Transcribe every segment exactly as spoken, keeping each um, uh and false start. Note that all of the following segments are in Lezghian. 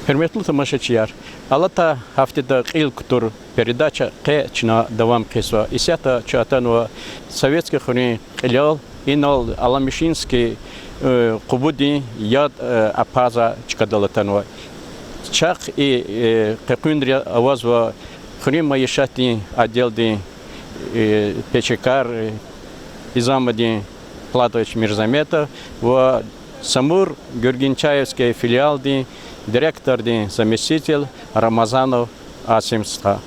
Гьуьрметлу тамашачияр, алатай гьафтеда кьил кутур передача къе чна давам хъийизва. Исятда чун атанва Советский хуьруьн кьилел, инал Аламишинский, э, къубудин яд, э, акъваза чкадал атанва. Чахъ и, э, къекъуьнри авазва хуьруьн майишатдин отделдин, э, пешекар, э, Изамудин Платович Мирзаметов ва Самур-Гюргенчаевский филиалдин директордин заместитель Рамазанов Асим стха.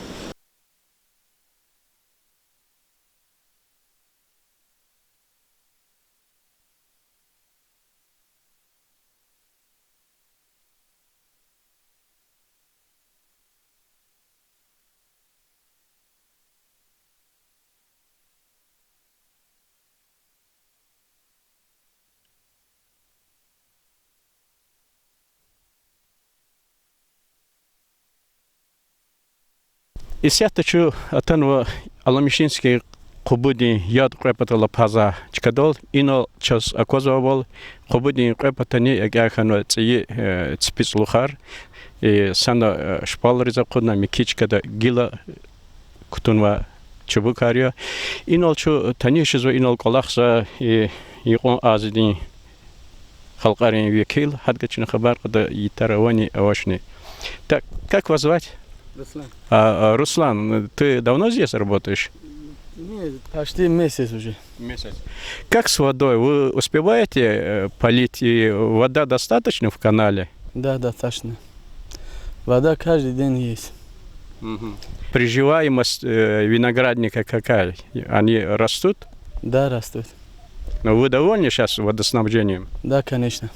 Исятда чун атанва Аламишинский къубудин яд кьве патал акъваза чкадал, инал чаз аквазвайвал, къубудин кьве патани экӀя хьанва цӀийи, э, ципицӀлухар, э, сана, э, шпалриз акъудна, михьи чкада гила кутунвай чубукар я. Инал чун таниш жезва, инал кӀвалахзавай, э, Юкьван Азиядин халкьарин векил, гьадакай чна хабар кьада, итар авани, авачни. Так, как вас звать? Руслан. А, а, Руслан, ты давно здесь работаешь? Не, почти месяц уже. Месяц. Как с водой? Вы успеваете, э, полить, и вода достаточно в канале? Да, достаточно. Вода каждый день есть. Мгм. Приживаемость, э, виноградника какая? Они растут? Да, растут. Но вы довольны щас водоснабжением? Да, конечно.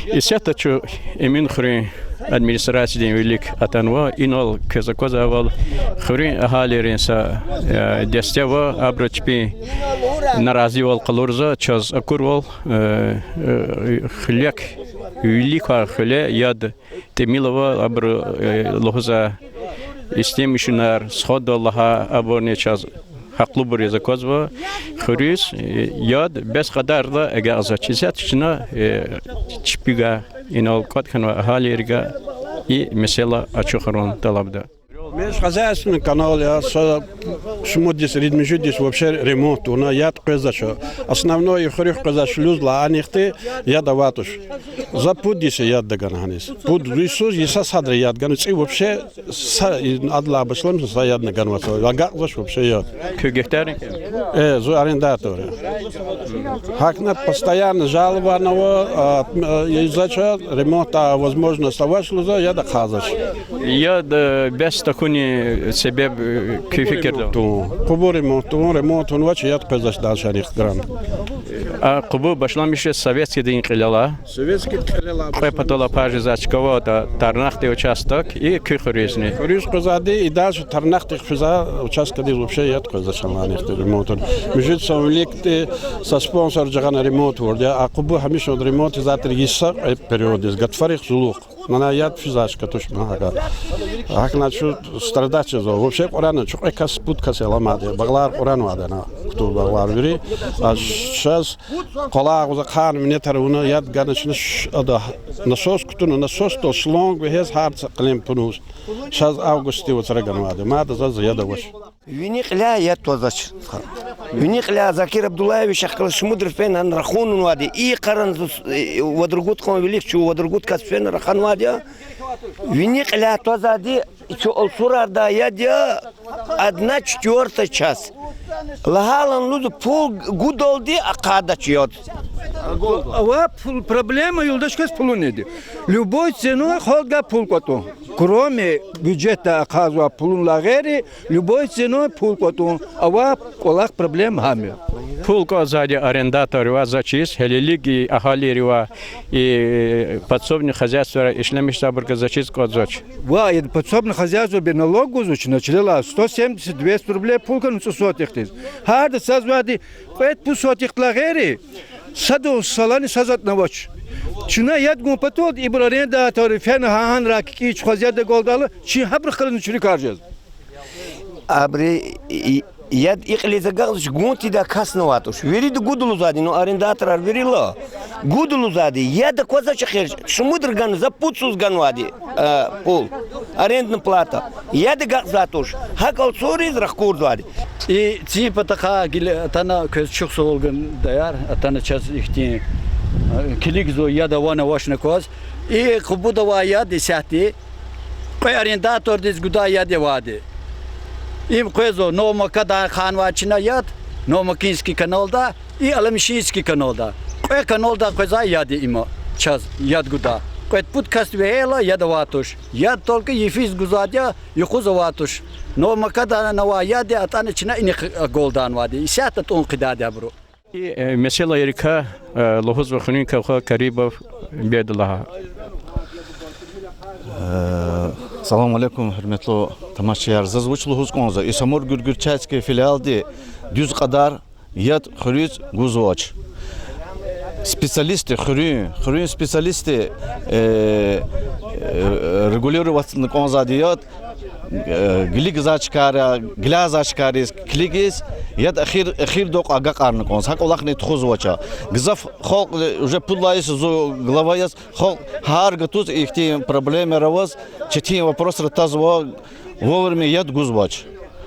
Исятда чун Эминхуьруьн администрациядин вилик атанва, инал квез аквазвайвал, хуьруьн агьалийрин са, э, десте ава, абуру чпин наразивал къалурзава, чаз акурвал, э, э, хуьлек, вилик квай хуьле яд тӀимил ава, абуру, э, лугьузва, истемишунар, сходвал лагьай, абурни чаз гьахълубур яз аквазва, хуьруьз, э, яд бес кьадарда агакьзавач. Исятда чна, э, чпивай, инал кӀватӀ хьанвай агьалийривай и месэла ачухарун тӀалабда. Межхозяйственный канал я, са шумуд йис, ирид-муьжуьд йис вообще ремонт авуна, яд къвезвач. Основной и хуьруьхъ къвезвай шлюз лагьанихъди яд авайд туш. За пуд йис я яд тагана гьаниз. Пуд йисуз йиса садра яд гана, цӀи вообще са, и, адалай башламишна са ядни ганвач, агакьзавач вообще яд. Куь гектарни? Э, зун арендатор я. ГьакӀна постоянно жалование ава, а, э, ийизвач, ремонтдин возможность авач лугьузва, яд ахъайзавач. Яд, э, бес тахьунин себеб, э, куь фикирда? Къубу ремонт авун, къубу ремонт авунвач, яд къвезвач дальше анихъ грант. А къубу башламишзавай Советскийдин кьилел я? Советский кьилел я. Кьве патал пажеза чка аватӀа, Тарнахдин участок и куь хуьруьзни. Хуьруьз къвезвайди, и дальше Тарнахдихъ физвай участкадиз вообще яд къвезвач анихъди ремонт авун. Муьжуьд йисан виликди са спонсор жагъана ремонт авурди я, а къубу гьамиша ремонт ийизвай тир йиса кьве периоддиз, гатфарихъ, зулухъ. Мана яд физвай чка туш ман гьакӀа. ГьакӀна чун страдать жезва. Вообще кьурана чун кьве кас, пуд кас аламайди. Багълар кьуранвайди ана, кутур багълар вири. А чаз къвалай агъуз ахъайна, минетар авуна, яд гана чна ш-, ада насос кутуна, насосдал шланг вегьез гьар са кьилин пунуз. Чаз августдин вацра ганвайди. Мада заз яд авач. Вини кьиляй яд твазвач. Вини кьиляй Закир Абдуллаевич ахкала шумудра фена рахунвайди. И къаран зус, э, вад-ругуд кьван вилик чун вад-ругуд кас фена раханвайди я. Вини кьиляй твазвайди чун алцурардай яд я, одна четвёртая часть. Лагьайла лугьузва пул гудалди ахъайдач яд. Ава пул, проблема юлдаш кас пулунди. Любой ценой халкьдивай пул кӀватӀун. Кроме бюджетдай ахъайзавай пулунилай гъейри, любой ценой пул кӀватӀун. Ава кӀвалах проблема гьам я. Пул кӀватӀзавайди арендаторривай заз чиз, гьелелиг и агьалийривай, и подсобный хозяйствойра ишлемишзавайбурувай заз чиз кӀватӀзавач. Ва и подсобный хозяйствобур налог гузвач, чна чилелай сто семьдесят, двести рублей пул кана цӀусад сотихдиз. Гьарда цазвайди кьвед-пуд сотихдилай гъейри, садан салани са затӀни авач. Чна яд гун паталди ибур арендаторри фена гьа-гьанра кикӀиз чухваз яд агалдайла, чи гьабурухъ галазни чуьру кар жез. Абуру и-, Яд икьилиз агакьзавач, гун тийидай касни авай туш. Вирида гуда лугьузвайди, ну, арендаторар вирила гуда лугьузвайди. Яд аквазвач эхир, шумудра гана, за пуд йисуз ганвайди, э, пул. Арендная плата. Яд агакьзавай туш. ГьакӀ алцуриз рахкурзавайди. И цин патахъай гила атана квез чухсагъул гун, даяр, атана чаз ихьтин, э, килигзава яд авани авачни кваз. И къубуда авай яд исятда кьве арендатордиз гудай яд я авайди. Им къвезва Новомакадай ханвай чна яд, Новомакинский каналда, и Аламишинский каналда. Кьве каналда къвезвай яд я им чаз, яд гуда. Кьвед-пуд кас вегьейла яд авай туш. Яд только йифиз гузвайди я, юкъуз авай туш. Новомакадай авай яд я, атӀана чна инихъ агалкьунвайди. Исятда тӀун хъийидайди я абуру. И, э, месэлайрикай, э, лугьузва хуьруьн кавха Карибов Бедулагьа. Э, салам алейкум, гьуьрметлу тамашачияр. Заз вуч лугьуз кӀанзава? И Самур-Гуьргуьрчатский филиалди дуьз кьадар яд хуьруьз гузвач. Специалистди, хуьруьн, хуьруьн специалистди, э, э, регулировать авуна кӀанзавайди яд, э, гилигзавай чкайра, гилязавай чкайриз килигиз, яд эхир, эхирдал агакьарна кӀанзава. ГьакӀ кӀвалахни тухузвач. Гзаф халкь, э, уже пуд лагьай йис я зун глава яз, халкь гьар гатуз ихьтин проблемаяр аваз, четин вопросар тазва, вовремя яд гузвач.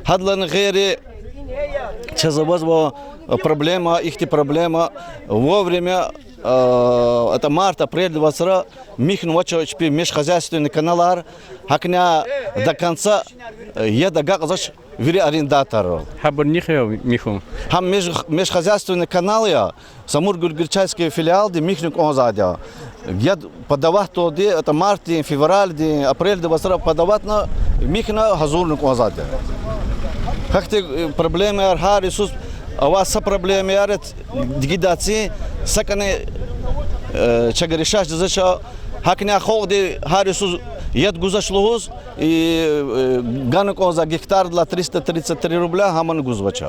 Гьадалайни гъейри чаз авазва, э, проблема, ихьтин проблема, вовремя, э, это март-апрель вацра михьнавач чпи межхозяйственный каналар, гьакӀни до конца, э, яд агакьзавач вири арендаторрал. Гьабур нихъ я михьун? Гьам меж-, межхозяйственный канал я, Самур-Гуьргуьрчатский филиалди михьна кӀанзавайди я. Яд подаватьдалди, это мартдин, февральдин, апрельдин вацра подаватьна, михьна гьазурна кӀанзавайди я. Гьахьтин, э, проблемаяр гьар йисуз, авай са проблемаяр дигидай цин, сакӀани, э, чага решать жезвач. ГьакӀни халкьди гьар йисуз яд гузвач лугьуз, и, э, гана кӀанзавай гектардилай триста тридцать три рубля, гьамни гузвач.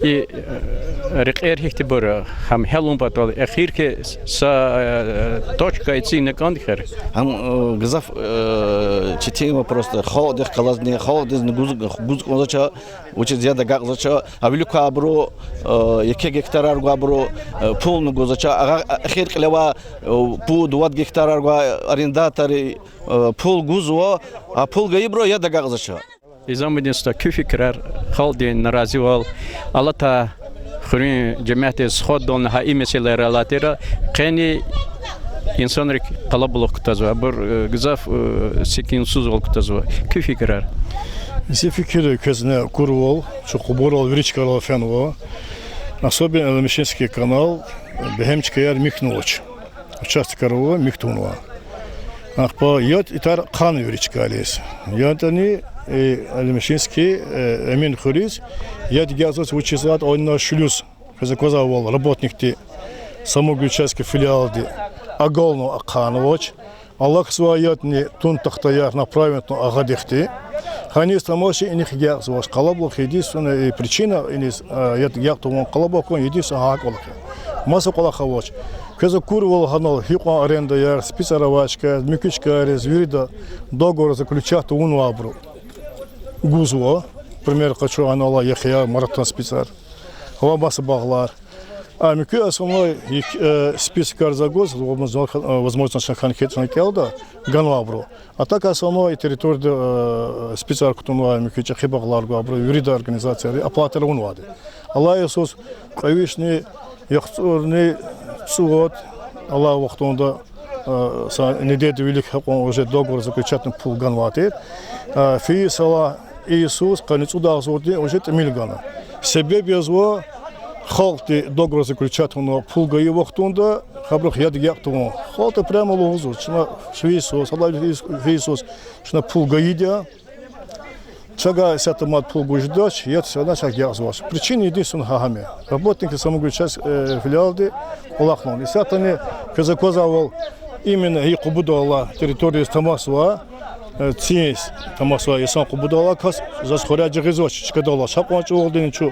И, э, рекьер гьихьтинбур я, гьам гьялун патал эхирки са, э, точка эцигна кӀанда хьи? Гьам, э, гзаф, э, четин вопрос я. Халкьдихъ галазни, халкьдизни гуз, гуз кӀанзавач, вучиз яд агакьзавач. А виликай абуру, э, еке гектарар гвайбуру, э, пулни гузвач. Агъа-, эхир кьиле авай, э, пуд-вад гектарар гвай арендатори, э, пул гузва, а пул гайибуру яд агакьзавач. Изамудин стха, куь фикирар, халкьдин наразивал, алатай хуьруьн жемятдиз сходдална гьа и месэлайрал алатайла, къени инсанрик къалабулух кутазва, абур, э, гзаф, э, секинсузвал кутазва. Куь фикирар? Зи фикир я, квезни акурвал, чун къубурал, вири чкайрал фенва. Особенно Аламишинский канал, бегьем чкаяр михьнавач. Участокар ава, михь тавунва. Ахпа яд итар хъхьана вири чкайриз. ЯтӀани, э, Аламишинский, э, Эминхуьриз яд агакьзавач, вучиз лагьайтӀа ина шлюз, квез аквазвайвал, работникди Самур-Гуьрчатский филиалди агална ахъайнавач. Алахъзавай ядни тун тахтаяр направить авуна агъадихъди. Гьаниз тамаши иниз агакьзавач. Къалабулух единственная и причина иниз, э, яд агакь тавун, къалабулух хьун единственная гьа кӀвалах я. Маса кӀвалах авач. Квез акурвал гьанал гьикьван арендаяр, спицар авай чкаяр, муькуь чкайриз, вирида договор заключать авунвайбуру гузва. Пример къачу, гьанал алай Яхъяй, Маратан спицар. Ва маса багълар. А муькуь основной, э, списокар за гуз, возможно, чна хьана хьи чна кӀелда, ганвайбуру. А так основной территорияда, э, спицар кутунвай муькуь чӀехи багълар гвайбуру, вирида организацияри оплатаяр авунвайди. Алай йисуз кьве вишни яхцӀурни цӀувад, алай вахтунда, э, са недельда вилик гьакьван уже договор заключать авуна пул ганвай тир. Э, фейи йисалай и йисуз, къанни цӀуд агъзурдин уже тӀимил гана. Себеб язва, халкьди договор заключать авуна пул гайи вахтунда гьабурухъ яд агакь тавун. Халкьди прямо лугьузва: чна фейи йисуз, гьадалай фейи йисуз чна пул гайиди я. Чавай исятда мад пул гуз жедач, яд исятда чавай агакьзавач. Причина единственная гьа гьам я. Работникди Самур-Гуьрчатский, э, филиалди кӀвалахна. Исятдани квез аквазвайвал, именно и Къубудалай территорияз тамашзавай, э, цин тамашзавай инсан Къубудалай кас, заз хуьряй жагъизвач, чкадал алаз. Гьакьван чӀавалди чун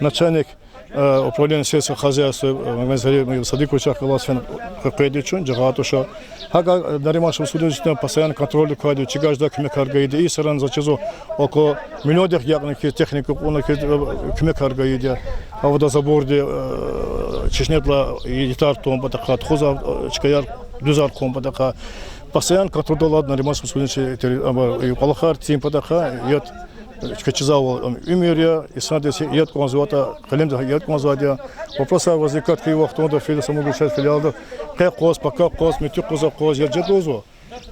начальник Э, управление сельского хозяйства, э, Магомед Сади-, Садиковичахъ галаз фена къе-, къейд я чун, жагъа туш. ГьакӀ, э, Нариман Шамсудиновични постоянно контрольда квайди, чига жедай куьмекар гайиди. И саран заз чизва, около миллиондихъ гекъна хьиз техника кьуна хьиз, э, куьмекар гайиди. А водозаборди, э, Чешнедилай ятар тун патахъай, тухузвай, э, чкаяр, дуьзар хъун патахъай. Постоянно контрольда алад Нариман Шамсудинович тери-, ама, и кӀвалахар цин патахъай, яд, э, чка чизвайвал, ам, уьмуьр я, инсандиз яд кӀанзаватӀа, къелемдиз яд кӀанзавайди я. Вопросар возникать хьайи вахтунда фили самообучать филиалда къе къваз, пака къваз, муьтӀуьгъ къваз, къваз яд жеда лугьузва.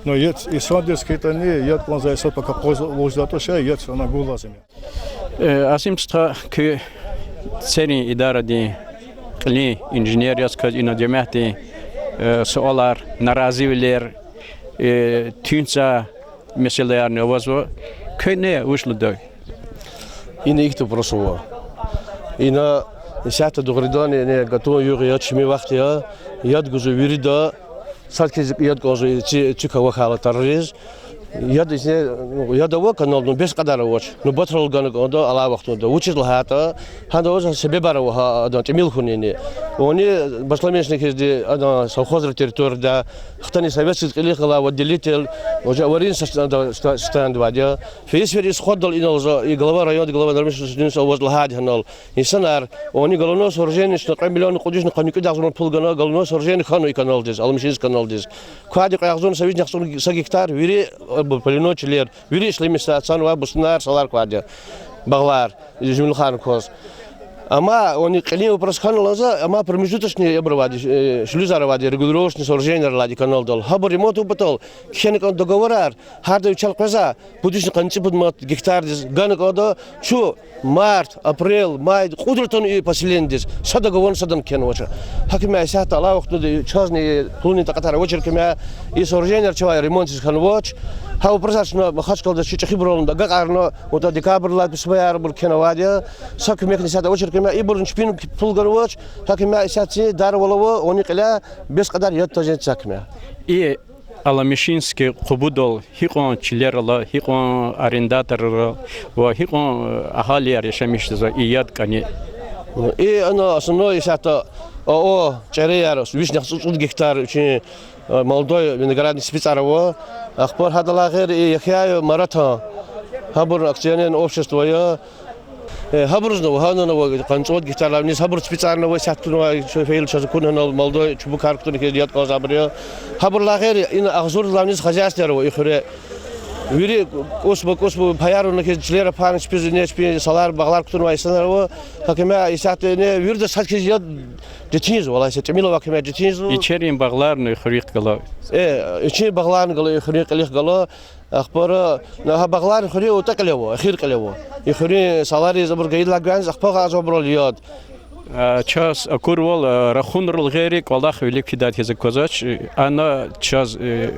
Но яд инсандиз хьайитӀани, яд кӀанзавай инсан пака къваз лугьузватӀа, ша яд ана гун лазим я. Э, Асим стха, куь церин идарадин кьилин инженер яз квез ина жемятдин, э, суалар, наразивилер, э, туьнт за месэлаярни авазва. Куьне вуч лугьуда? Ина ихьтин вопрос ава. Ина исятда дугъриданни, ина гатун югъ я, чими вахт я, яд гузва вирида, сад хьиз яд кӀанзава ци-, цуьк авахьайла тӀварриз. Яд исни, ну, яд ава каналда, ну, бес кьадар авач. Ну, нубатрал гана кӀанда алай вахтунда. Вучиз лагьайтӀа, гьада аваз себебар ава гьа адан тӀимил хьунини. Они башламишна хьизди адан совхозрин территорияда, хтани советский кьилихъ галай вододелитель, уже аварийный состо-, да, сто-, состояниедивайди я. Фейи сефер исхуддал инал за, и глава районда, глава Нариман Шамсудиновича аваз лагьайди гьанал. Инсанар, они головное сооружение, чна кьве миллион кьуд юзни къанни кӀуьд агъзурни пул гана, головное сооружение хьана и каналдиз, Аламишинский каналдиз. Квайди кьве агъзурни са вишни яхцӀур са гектар, вири, э, бу-, полевой чилер, вири ишлемишзавай, цанвай бустунар, салар квайди я. Багълар, жуьмлухарни кваз. Амма они кьилин вопрос хьана лагьана за, амма промежуточный ябур авайди, э, шлюзар авайди, регулировочный сооружениеяр алайди каналдал. Гьабур ремонт авун патал кхьена кӀанда договорар, гьарда вичел къвезва, пуд юзни къанни цӀипуд манат гектардиз гана кӀанда, чун март, апрель, май, кьуд йис атана и поселениедиз, са договорни садан кхьенвач. Гьаким я исятда алай вахтунда чазни пулунин такьатар авачир ким я, и сооружениеяр чавай ремонтдиз хьанвач. Гьа вопросар чна Махачкъалада чи чӀехибурални агакьарна, вот декабрдилай письмояр ибур кхьенвайди я. Са куьмекни исятда авачир ким я, ибурни чпин пул ганвач. Гьаким я исятда ци дарвал ава, они кьиляй бес кьадар яд твазва ци гьаким я. И Аламишинский къубудал гьикьван чилер ала, гьикьван арендаторар ала ва гьикьван, э, агьалияр яшамиш жезва и яд кӀани? И ана основной исятда ООО ЧӀереяр, вишни яхцӀур цӀуд гектар вичин, э, молодой виноградный спицар ава. Ахпа гьадалай гъейри и Яхъяев Марата, гьабурун акционерное общество я. Э, гьабурузни ава, гьанани ава, къанни цӀувад гектар алай виниз, гьабур спицарни ава, исятда кутунвай, чун фейила чаз акуна гьанал, молодой чубукар кутуна хьиз яд кӀанзавайбур я. Гьабурулай гъейри ина агъзурдалай виниз хозяйствояр ава и хуьре. Вири кӀус-кӀус паяр авуна хьиз чилер ахпани чпиз, ина чпин салар, багълар кутунвай инсанар ава. Гьаким я исятда ина вирида сад хьиз яд четин жезва, валлагь, са тӀимил авай ким я, четин жезва. Ичерин багъларни хуьруьхъ гала? Э, ичин багъларни гала, и хуьруьн кьилихъ гала. Ахпа, на, гьа багълар хуьруьн атӀа кьиле ава, эхир кьиле ава. И хуьруьн салариз, абур гайидалай гвайиз, ахпа гьазва абурал яд. А, чаз акурвал, а, рахунрал гъейри кӀвалах вилик фидайди хьиз аквазвач. Ана чаз, э,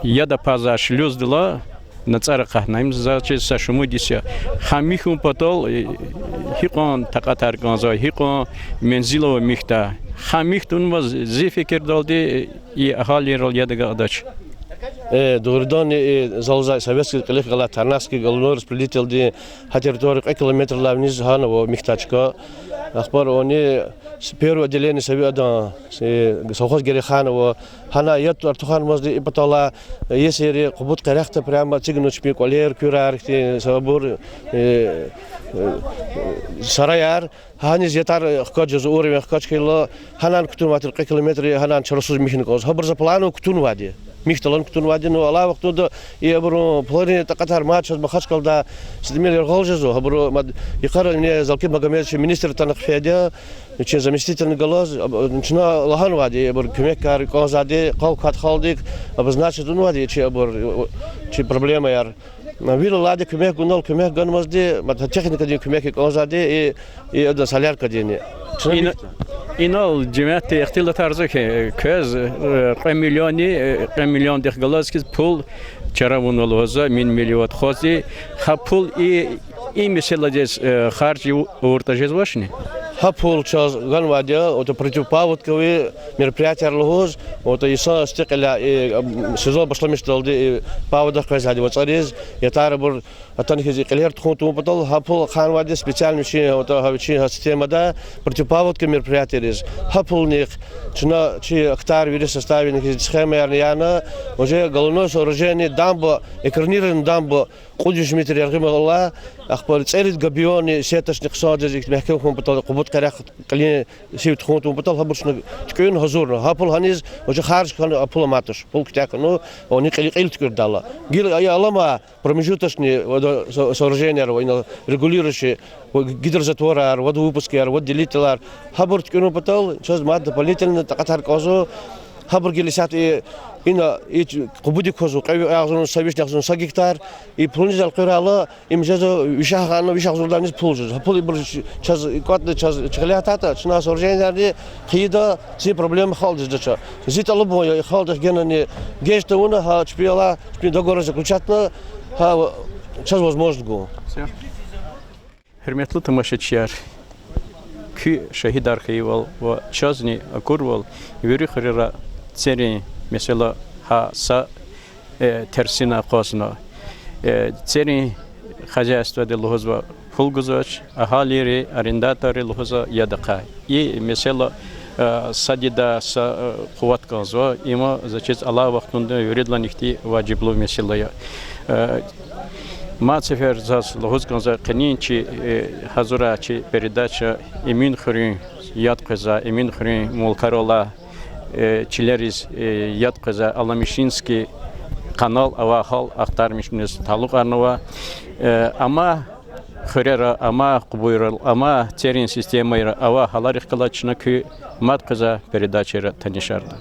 яд апазвай шлюздилай нацӀар акъатна, им заз чиз са шумуд йис я. Гьам михьун патал, э, гьикьван такьатар кӀанзава, гьикьван мензил ава михьдай. Гьам михь тавунваз зи фикирдалди, и агьалийрал яд агакьдач. Э, дугъриданни, э, залзай советский кьилихъ галай Тарнахский головной распределительдин гьа территория кьве километрдилай виниз гьана ава михьдай чка. Ахпа они с-, первое отделение советдан, э, совхоз Гереханова, гьана яд артухармазди и паталай, э, есери къубуд къерехда прямо эцигна чпин кӀвалер, куьрар, ихьтин са абур, э, э, сараяр. Гьаниз ятар хкаж жезва, уровень хкаж хьайила, гьанани кутунвай тир кьве километр, гьанани чарасуз михьна кӀанзава. Гьабур за планово кутунвайди. Михьдалани кутунвайди, ну, алай вахтунда и абурун планрин такьатар мад чаз Махачкъалада са тӀимил яргъал жезва. Гьабуру мад йикъара ина Залкит Магомедович, министр атана хъфейди я, вичин заместительни галаз, аб-, чна лагьанвайди, абур куьмекар кӀанзавайди, къал квайди халкьдик, обозначить авунвайди чи абур, чи проблемаяр. Вил алайди куьмек гунал куьмек ганмазди, мад техникадин куьмек кӀанзавайди, и, и адан соляркадини. Ина-, инал жемятди ихтилатарзава хьи, квез, э, кьве миллионни, э, кьве миллиондихъ галаз хьиз пул чара авунва лугьузва, мин-миллиард хозди. Гьа пул и, и месэладиз, э, харж авуртӀа жезвачни? Гьа пул чаз ганвайди я, вот, противопаводковый мероприятияр лугьуз, вот, йисан сифте кьиляй, и, м, сезон башламишдалди, и, паводахъ къвезвайди вацӀариз, ятарбур атана хьиз и кьилер тухун тавун патал, гьа пул ахъайнавайди специально вичин, вот, гьа вичин гьа системада противопаводка мероприятийриз. Гьа пулнихъ чна чи ахтар вири составленный хьиз схемаярни яна, уже головное сооружение, дамба, экранированный дамба, кьуд юз метр яргъимал алай, ахпа цӀерид габионный сеточный хъсандиз икӀ мягькем хьун патал, къубуд къерехда кьилин сив тухун тавун патал, гьабур чна туькӀуьрна гьазурна. Гьа пул гьаниз уже харж хьана, а пул аматуш, пул куьтягь хьана, ва ни кьил, кьил туькӀуьрдайла. Гила ая алама промежуточный водо-, со-, сооруженияр ва ина регулирующий, ва гидрозатворар, водовыпускаяр, вододелителар. Гьабур туькӀуьрун патал чаз мад дополнительно такьатар кӀанзава. Гьабур гила исятда и, ина и ч-, къубудик квазва, кьве агъзурни са, вишни агъзурни са гектар. И пулуниз элкъуьрайла, им жезва виш агъзурни, виш агъзурдайниз пул жезва. Гьа пул ибур ч-, чаз кӀватӀна, чаз чӀехи гьатайтӀа, чна сооружениярни хъийида, чи проблема халкьдиз жедач. Зи тӀалабун я, и халкьдихъ генани геж тавуна, гьа чпи алай, чпин договор заключатна, гьа чаз возможность гун. Гьуьрметлу тамашачияр, куь шагьидар хьайивал ва чазни акурвал, вири хуьрера церин месэла гьа са, э, терсина акъвазна. Э, церин хозяйстводи лугьузва пул гузвач, агьалийри, арендаторри лугьузва яд ахъай. И месэла, э, сад ида са, э, къуват кӀанзава, има заз чиз алай вахтунда виридалайни ихьтин важиблу месэла я. Э, мад сефер заз лугьуз кӀанзава, къенин чи, э, гьазурай чи передача Эминхуьруьн яд къвезвай, Эминхуьруьн мулкар алай, э, чилериз, э, яд къвезвай Аламишинский канал авай гьал ахтармишуниз талукьарнава. Э, амай хуьрера, амай къубуйрал, амай церин системайра авай гьаларихъ галаз чна куь мад къвезвай передачайра танишарда.